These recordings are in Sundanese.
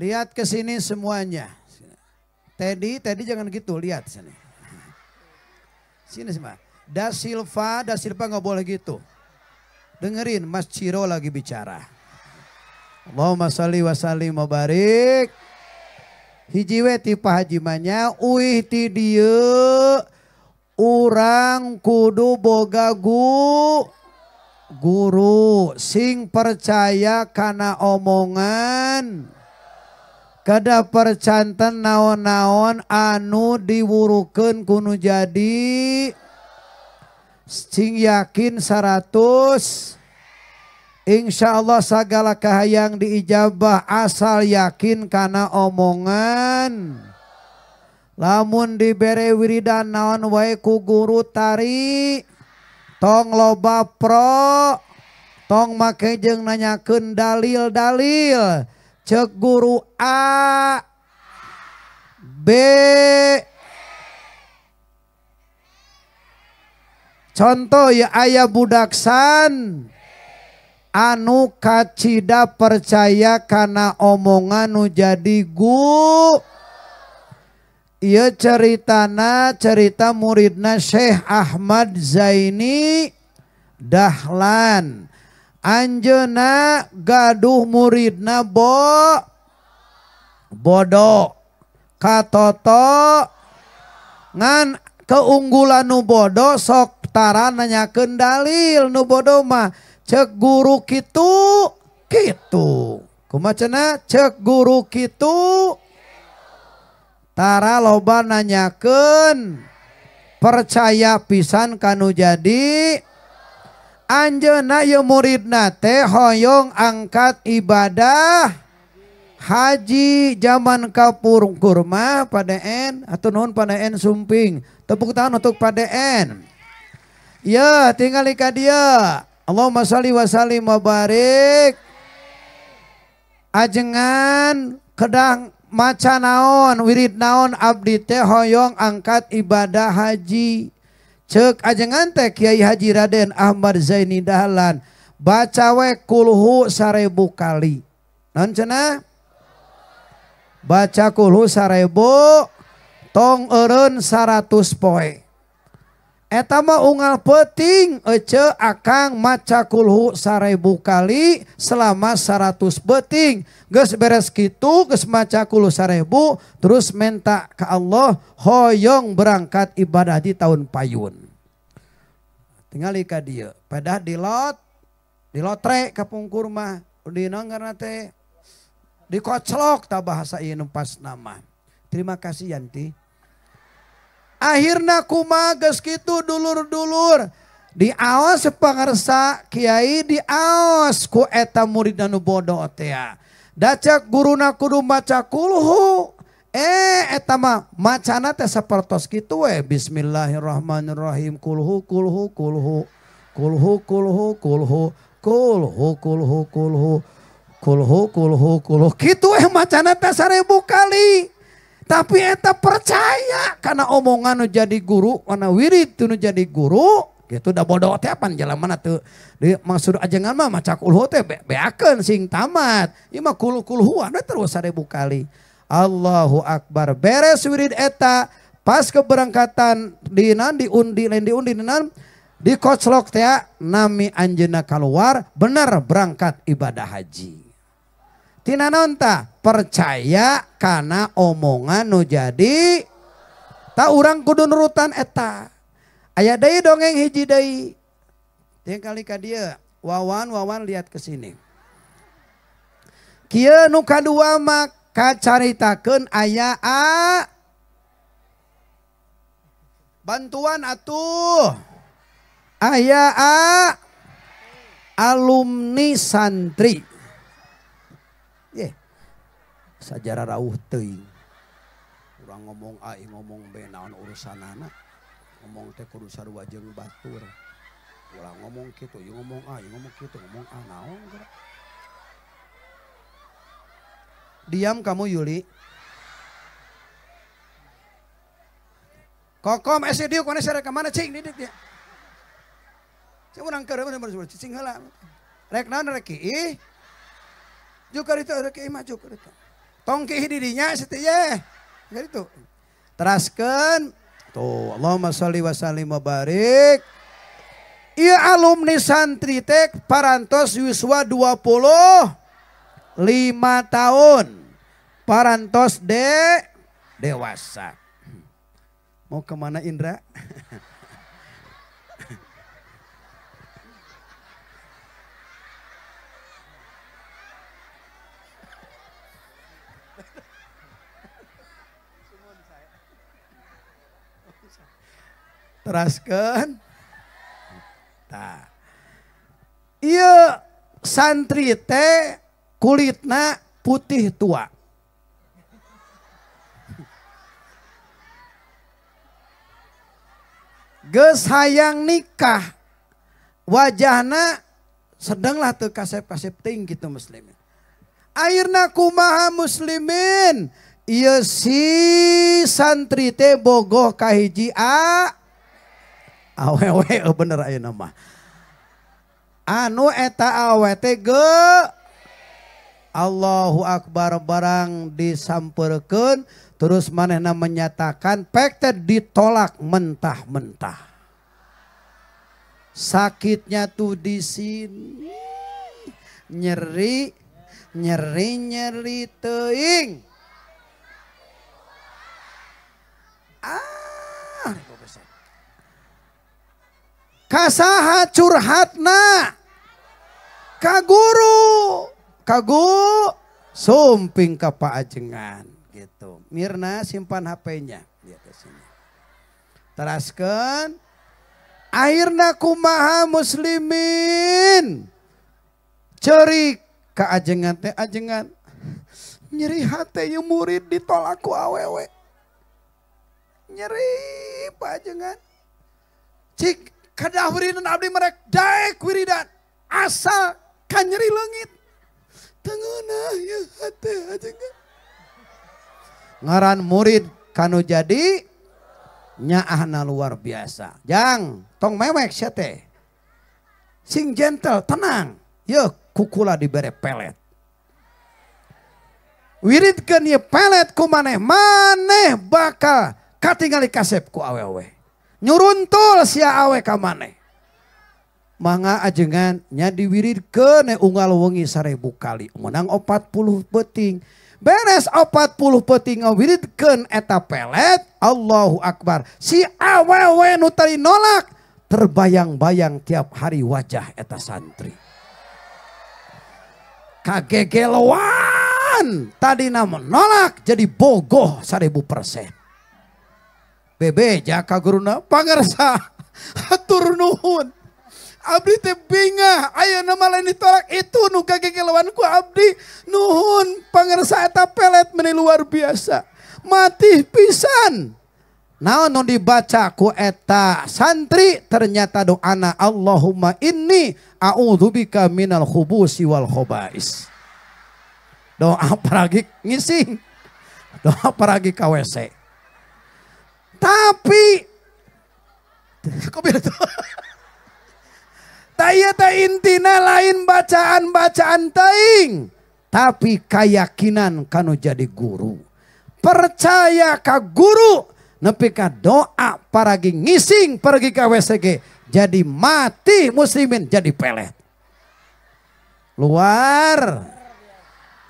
Lihat ke sini semuanya. Teddy, Teddy jangan gitu, lihat sini. Sini semua. Da Silva nggak boleh gitu. Dengerin Mas Ciro lagi bicara. Allahumma sholli wa sallim wa barik. Hiji we ti Pak Haji manya uih ti dieu urang kudu boga guru sing percaya kana omongan. Kada percanten naon-naon anu diwurukeun kunu jadi sing yakin 100 insya Allah segala kahayang diijabah asal yakin kana omongan. Lamun dibere wiridan naon wae ku guru tari tong loba pro tong make jeung nanyakeun dalil-dalil. Cek guru A B. Contoh ya ayah budaksan anu kacida percaya kana omongan nu jadi gu. Ieu ceritana cerita muridna Syekh Ahmad Zaini Dahlan. Anjeuna gaduh muridna bodoh katoto ngan keunggulan nu bodoh sok tara nanyakeun dalil nu bodoh mah cek guru kitu kitu kumaha cenah cek guru kitu tara loba nanyakeun percaya pisan kanu jadi. Anjeunna ieu muridna teh hoyong angkat ibadah haji zaman kapungkur mah Pak DN atau nuhun Pak DN sumping. Tepuk tangan untuk Pak DN. Ya tinggal ka dieu. Allahumma sholli wa sallim wa barik. Ajengan kedang maca naon wirid naon abdi teh hoyong angkat ibadah haji. Cek ajengan teh Kiai Haji Raden Ahmad Zaini Dahlan baca we kulhu 1000 kali. Naon cenah? Baca kulhu 1000 tong eureun 100 poe. Eta mah unggal peuting ece akang maca kulhu 1000 kali selama 100 peuting. Geus beres kitu geus maca kulhu 1000 terus minta ke Allah hoyong berangkat ibadah di tahun payun. Tingali ka dieu, pedah di lot, di lotre kapungkur mah di naon ngaranna teh dikoclok ta bahasa ieu nu pas nama. Terima kasih Yanti. Akhirna kumaha geus kitu dulur-dulur diaos pangarsa kiai diaos ku eta murid anu bodoh teh. Da cek guruna kudu maca kulhu. Eta mah macana teh sapertos kitu we bismillahirrahmanirrahim kulhu kulhu kulhu kulhu kulhu kulhu kulhu kulhu kulhu kulhu kulhu kulhu kitu we macana teh 1000 kali. Tapi eta percaya karena omongan nu jadi guru, karena wirid nu jadi guru, gitu da bodoh teh apan jalan teu. Di maksud ajengan mah maca kulhu teh beakeun sing tamat. Ieu mah kulhu-kulhuan we terus 1000 kali. Allahu akbar. Beres wirid eta pas keberangkatan dinan diundi lain diundi dinan dikoclok teh nami anjeunna keluar bener berangkat ibadah haji. Tina nonta percaya karena omongan nu jadi tak urang kudu nurutan eta. Aya deui dongeng hiji deui. Tinggal ka dieu. Wawan wawan lihat ke sini. Kieu nu kadua mah kacaritakeun aya a bantuan atuh. Aya a alumni santri. Ye. Sajarah rauh teuing. Urang ngomong A, ngomong B naon urusanana. Ngomong teh kudu sarua jeung batur. Urang ngomong kitu, ieu ngomong A, ieu ngomong kitu, ngomong A naon geura. Diam kamu Yuli. Kokom ese dieu kana sare ka mana cing didik dia. Cing urang keur cicing heula. Rek naon rek kiih? Juga itu rek kiih maju keur itu. Tongkih didinya setia. Gitu. Teraskeun tuh Allahumma sholli wa sallim wa barik. Ieu alumni santri teh parantos yuswa 25 tahun. Parantos dewasa. Mau kemana Indra? Teraskeun. Tah. Ieu santri teh kulitna putih tua. Geus hayang nikah, wajahna sedanglah teu kasep-kasep ting gitu muslimin. Akhirna kumaha muslimin? Ieu si santri teh bogoh ka hiji awewe bener ayeuna mah. Anu eta awe teh ge Allahu akbar barang disampeurkeun terus manehna menyatakan pek teh ditolak mentah-mentah. Sakitnya tuh di sini. Nyeri nyeri nyeri teuing. Ah, kasaha curhatna ka guru, kagu sumping ka paajengan gitu. Mirna simpan HP-nya di atas sini. Teraskeun akhirna kumaha muslimin ceurik ka ajengan teh ajengan nyeri hate ieu murid ditolak ku awewe. Nyeri paajengan. Cik kadah wiridan abdi merek daek wiridan asal kanyeri leungit. Tengeunah ieu hate ajengan. Ngaran murid kanu jadi nyaahna luar biasa. Jang tong mewek sia teh. Sing gentle tenang. Yeuh kukula dibere pelet. Wiridkeun ieu pelet ku maneh, maneh bakal katingali kasep ku awewe. Nyuruntul sia awe ka maneh. Mangga ajengan nya diwiridkeun unggal wengi 1000 kali. Menang 40 peuting. Beres 40 peuting ngawiridkeun eta pelet, Allahu akbar. Si awewe nu tadi nolak terbayang-bayang tiap hari wajah eta santri. Kagegeloan tadi menolak jadi bogoh 1000%. Bebe jaka guruna pangersa hatur nuhun. Abdi teh bingah ayeuna mah lain ditolak itu nu kagegeloan ku abdi nuhun pangersa eta pelet meni luar biasa. Mati pisan. Naon nu dibaca ku eta santri ternyata doana Allahumma inni a'udzubika minal khubusi wal khobais. Doa paragi ngising. Doa paragi ka WC. Tapi taya intina lain bacaan-bacaan teuing, tapi keyakinan kanu jadi guru. Percaya ka guru nepi ka doa paragi ngising pergi ka WCG jadi mati muslimin jadi pelet. Luar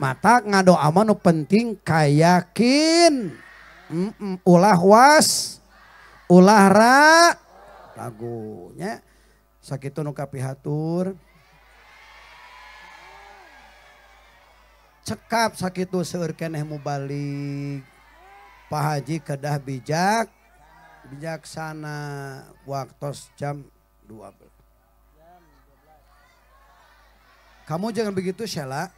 mata ngadoa mah nu penting kayakin. Ulah was, ulah ra lagunya sakitu nu kapihatur. Cekap sakitu seueur keneh mubalik. Pak Haji kedah bijak bijaksana waktos jam 12. Kamu jangan begitu Sheila.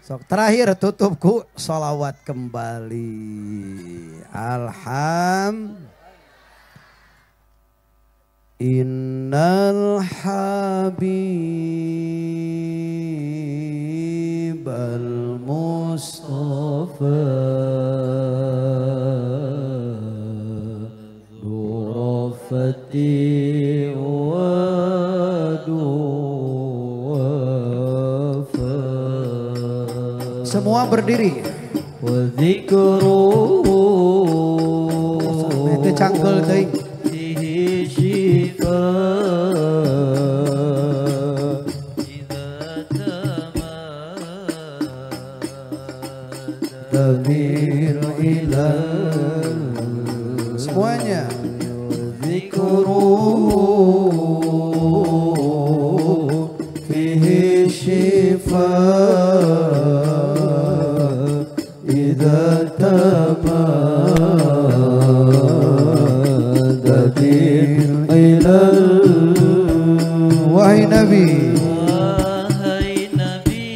Sok terakhir tutup ku sholawat kembali. Alhamdulillah. Innal habibal mustafa durafati wa duwafa. Semua berdiri. Itu cangkel teuing. Semuanya. Fihi syifa idza tamadatil ilal. Wahai Nabi, wahai Nabi,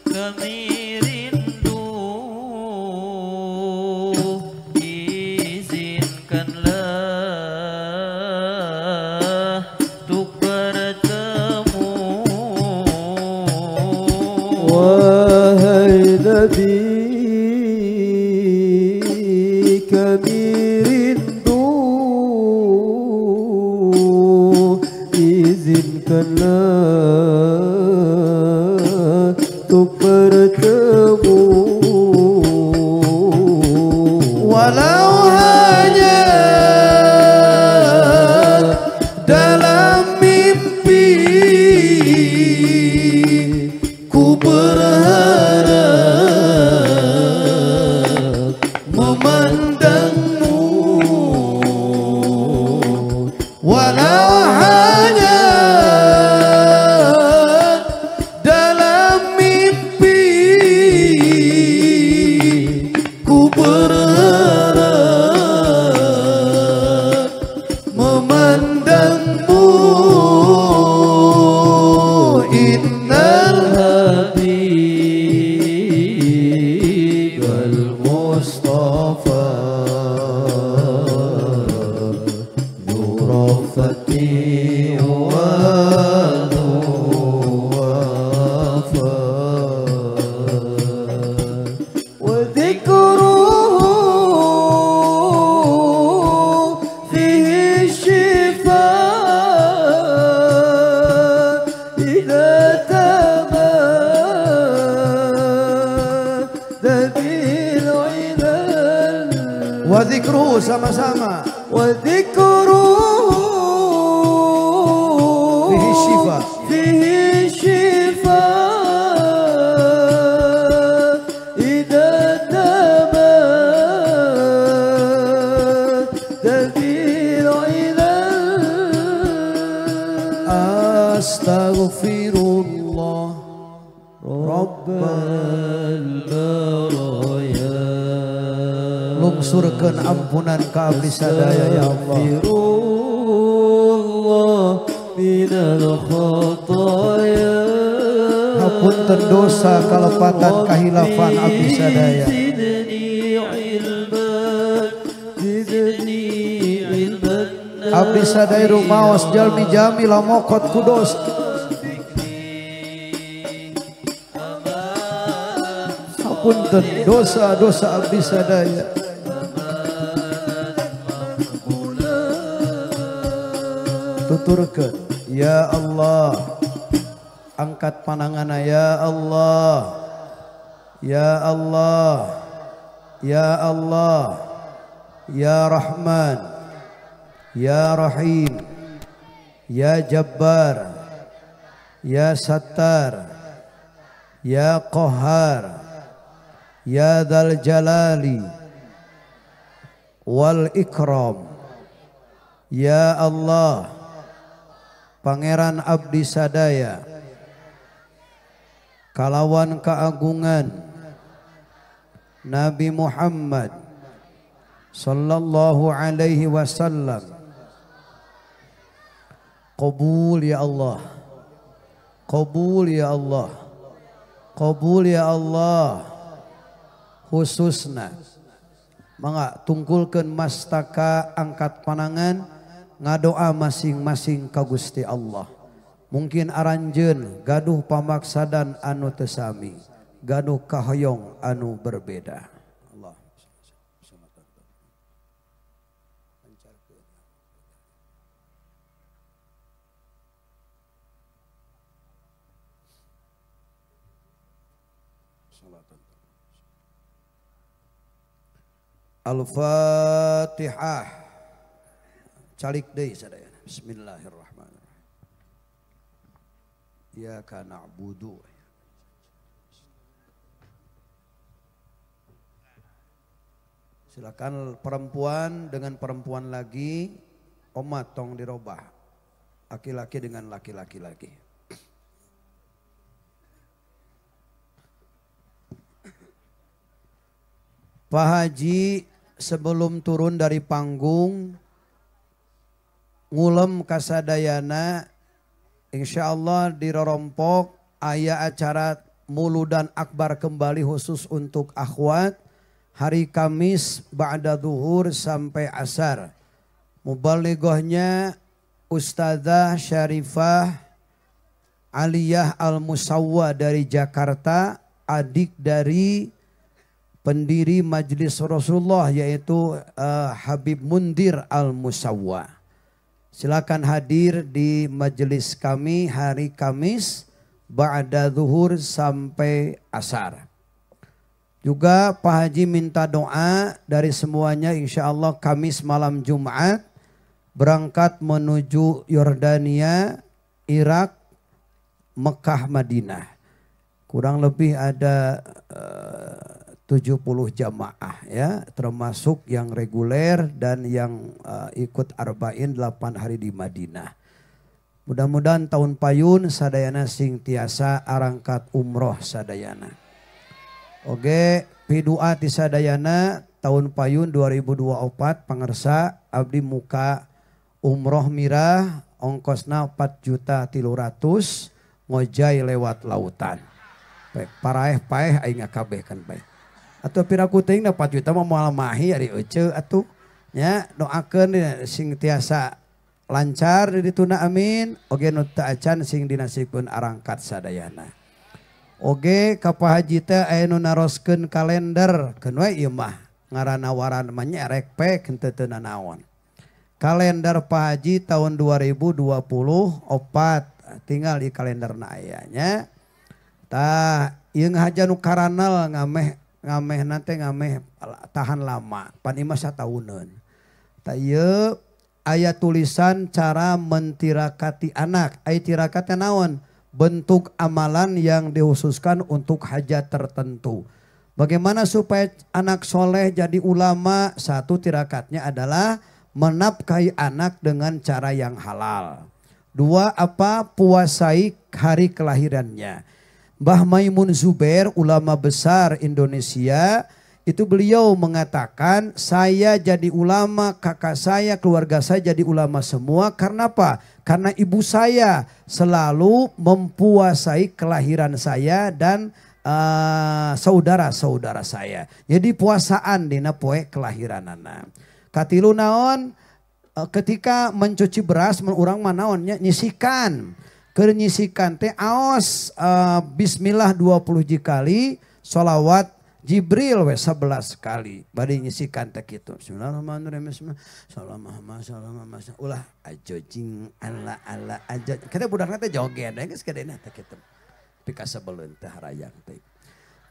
kami rindu, izinkanlah untuk bertemu. Wahai Nabi, kami rindu, izinkanlah untuk bertemu. Walau hanya dalam mimpi, ku berharap memandangmu. Walau hanya dalam mimpi, ku berharap memandangmu. Innal Habib al-Mustafa nurafati wa wafa wa dhikruhu fihi syifa idza tamada bil ilal. Wa dzikruhu sama-sama. Wa dzikruhu fihi syifa, fihi syifa idza tamada bil ilal. Astaghfirullah Rabbal baraya. Lungsurkeun ampunan ka abdi sadaya ya Allah. Astaghfirullah minal khataya. Hapunten dosa kalepatan kahilafan abdi sadaya. Zidni ilman, zidni ilman. Abdi sadaya rumaos jalmi jami lamokot kudos. Hapunten dosa-dosa abdi sadaya. Tuturkeun ya Allah, angkat pananganna ya Allah, ya Allah, ya Allah, ya Rahman, ya Rahim, ya Jabbar, ya Sattar, ya Qahhar, ya Dzal Jalali wal Ikram. Ya Allah, Pangeran abdi sadaya, kalawan keagungan Nabi Muhammad sallallahu alaihi wasallam, qabul ya Allah, qabul ya Allah, qabul ya Allah. Khususna mangga tungkulkeun mastaka, angkat panangan ngadoa masing-masing ka Gusti Allah. Mungkin aranjeun gaduh pamaksadan anu teu sami, gaduh kahoyong anu berbeda. Allah. Al-Fatihah. Calik deui sadayana. Bismillahirrahmanirrahim. Iyyaka na'budu. Silakan perempuan dengan perempuan lagi, omat tong dirobah. Laki-laki dengan laki-laki lagi. Pak Haji sebelum turun dari panggung ngulem kasadayana, insya Allah di Rorompok aya acara Muludan Akbar kembali khusus untuk akhwat hari Kamis ba'da zuhur sampai asar. Mubalighahnya Ustazah Syarifah Aliyah Al-Musawwa dari Jakarta, adik dari pendiri Majelis Rasulullah yaitu Habib Mundir Al-Musawwa. Silakan hadir di majelis kami hari Kamis ba'da zuhur sampai asar. Juga Pak Haji minta doa dari semuanya, insya Allah Kamis malam Jumat berangkat menuju Yordania, Irak, Mekah, Madinah. Kurang lebih ada 70 jamaah ya, termasuk yang reguler dan yang ikut arba'in 8 hari di Madinah. Mudah-mudahan tahun payun sadayana sing tiasa arangkat umroh sadayana. Oke, pidua ti sadayana tahun payun 2024 pangersa abdi muka umroh mirah ongkosna 4.300.000 ngojai lewat lautan. Baik, paraeh paeh aing ngakabeh kan bae. Atau piraku teuing 4 juta mah moal mahi ari euceu atuh nya, doakeun sing tiasa lancar di dituna amin, oge nu teu acan sing dinasibkeun arangkat sadayana. Oge ka Pak Haji teh aya nu naroskeun kalender keun we ieu mah ngaranna waran mah nya rek pek henteu teu nanaon. Kalender Pak Haji tahun 2024 tinggal di kalenderna aya nya. Tah ieu ngahaja nu karanal ngameh ngameh nate ngameh tahan lama pan imah satauneun. Tah ieu aya tulisan cara mentirakati anak. Aya tirakatna naon? Bentuk amalan yang dihususkan untuk hajat tertentu. Bagaimana supaya anak soleh jadi ulama? Satu tirakatnya adalah menafkahi anak dengan cara yang halal. Dua apa? Puasai hari kelahirannya. Mbah Maimun Zubair, ulama besar Indonesia, itu beliau mengatakan, saya jadi ulama, kakak saya, keluarga saya jadi ulama semua. Karena apa? Karena ibu saya selalu mempuasai kelahiran saya dan saudara-saudara saya. Jadi puasaan dina poe kelahiranana. Katilu naon, ketika mencuci beras urang mah naon nya nyisikan. Keur nyisikan teh aos bismillah 20 kali, sholawat Jibril we 11 kali. Bari nyisikan teh kitu. Bismillahirrahmanirrahim. Bismillahirrahmanirrahim. Ulah ajo jing ala ala ajo. Kita budakna teh joget geus kadena teh kitu. Pikasebeleun teh harayang teh.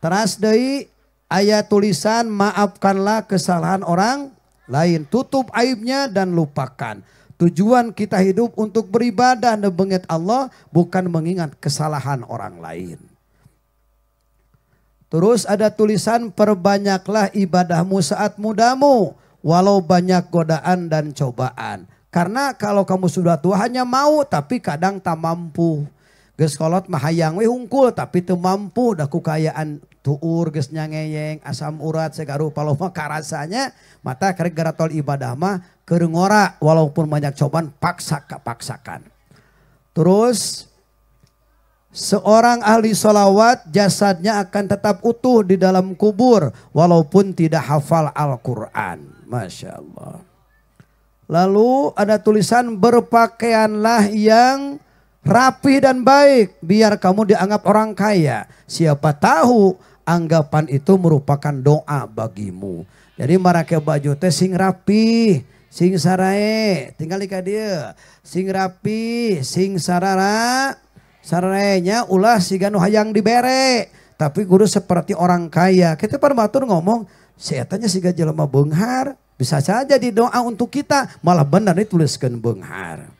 Teras deui aya tulisan maafkanlah kesalahan orang lain, tutup aibnya dan lupakan. Tujuan kita hidup untuk beribadah dan mengingat Allah, bukan mengingat kesalahan orang lain. Terus ada tulisan perbanyaklah ibadahmu saat mudamu, walau banyak godaan dan cobaan. Karena kalau kamu sudah tua hanya mau tapi kadang tak mampu. Geus kolot mah hayang we hungkul tapi teu mampu da ku kaayaan tuur geus nyangeyeng asam urat segarupa loba karasanya mata keur garatol ibadah mah keur ngora walaupun banyak cobaan paksa paksakan. Terus seorang ahli sholawat jasadnya akan tetap utuh di dalam kubur walaupun tidak hafal Al-Quran. Masya Allah. Lalu ada tulisan berpakaianlah yang rapi dan baik biar kamu dianggap orang kaya. Siapa tahu anggapan itu merupakan doa bagimu. Jadi marake baju teh sing rapi, sing sarae, tinggal ka dieu. Sing rapi, sing sarara, saraenya ulah siga nu hayang dibere. tapi kudu seperti orang kaya. Kita parmatur ngomong, seetanya siga jelema beunghar, bisa saja di doa untuk kita malah benar dituliskeun beunghar.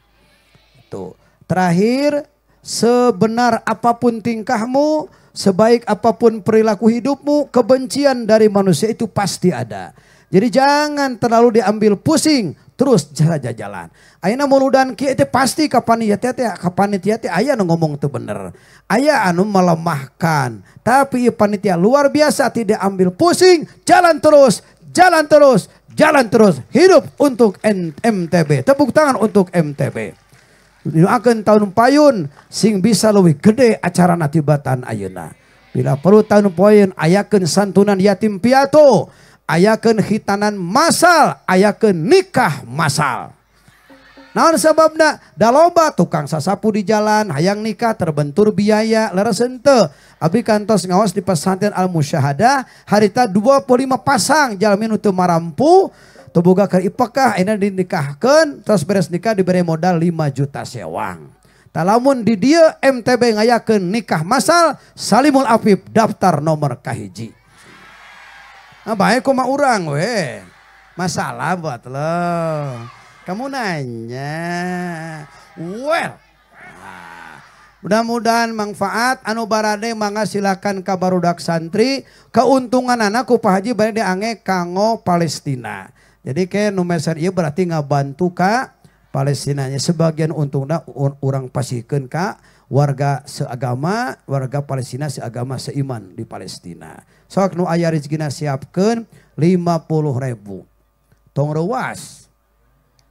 Tuh. Terakhir, sebenar apapun tingkahmu, sebaik apapun perilaku hidupmu, kebencian dari manusia itu pasti ada. Jadi jangan terlalu diambil pusing, terus saja jalan. Ayeuna muludan kieu teh pasti ka panitia teh, ka panitia teh aya nu ngomong teu bener. Aya anu melemahkan. Tapi ieu panitia luar biasa tidak ambil pusing, jalan terus, jalan terus, jalan terus. Hidup untuk MTB. Tepuk tangan untuk MTB. Didoakeun tahun payun sing bisa leuwih gede acara tibatan ayeuna. Bila perlu tahun payun ayakeun santunan yatim piatu, ayakeun khitanan masal, ayakeun nikah masal. Naon sababna? Da loba tukang sasapu di jalan hayang nikah terbentur biaya leres henteu. Abi kantos ngaos di pesantren Al Musyahadah harita 25 pasang jalmi nu teu marampu. Teu boga keur ipekah ayeuna dinikahkeun terus beres nikah dibere modal 5 juta sewang. Talamun di dieu MTB ngayakeun nikah masal Salimul Afif daftar nomor kahiji. Nah bae kumaha urang we. Masalah buat lo. Kamu nanya. Well. Nah, mudah-mudahan manfaat anu barade mangga silakan ka barudak santri, keuntungan ku Pak Haji bade diange kanggo Palestina. Jadi ke nu meser ieu berarti ngabantu ka Palestinanya. Sebagian untungna urang pasihkeun ka warga seagama, warga Palestina seagama seiman di Palestina. Sok nu aya rezekina siapkeun 50.000. Tong reuas.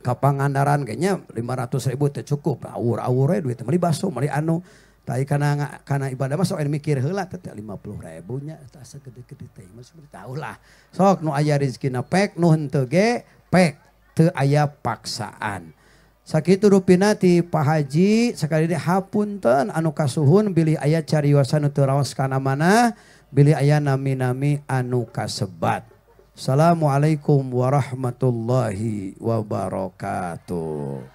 Ka Pangandaran kayaknya 500.000 teh cukup. Awur-awur we duit meuli baso, meuli anu. Tapi kana ibadah mah sok mikir heula teh 50.000 nya eta asa gede-gede teh mah tahu lah. Sok nu aya rezekina pek, nu henteu ge pek, teu aya paksaan. Sakitu rupina ti Pak Haji sakali deui hapunten anu kasuhun bilih aya cariosan nu teu raos kana mana, bilih aya nami-nami anu kasebat. Assalamualaikum warahmatullahi wabarakatuh.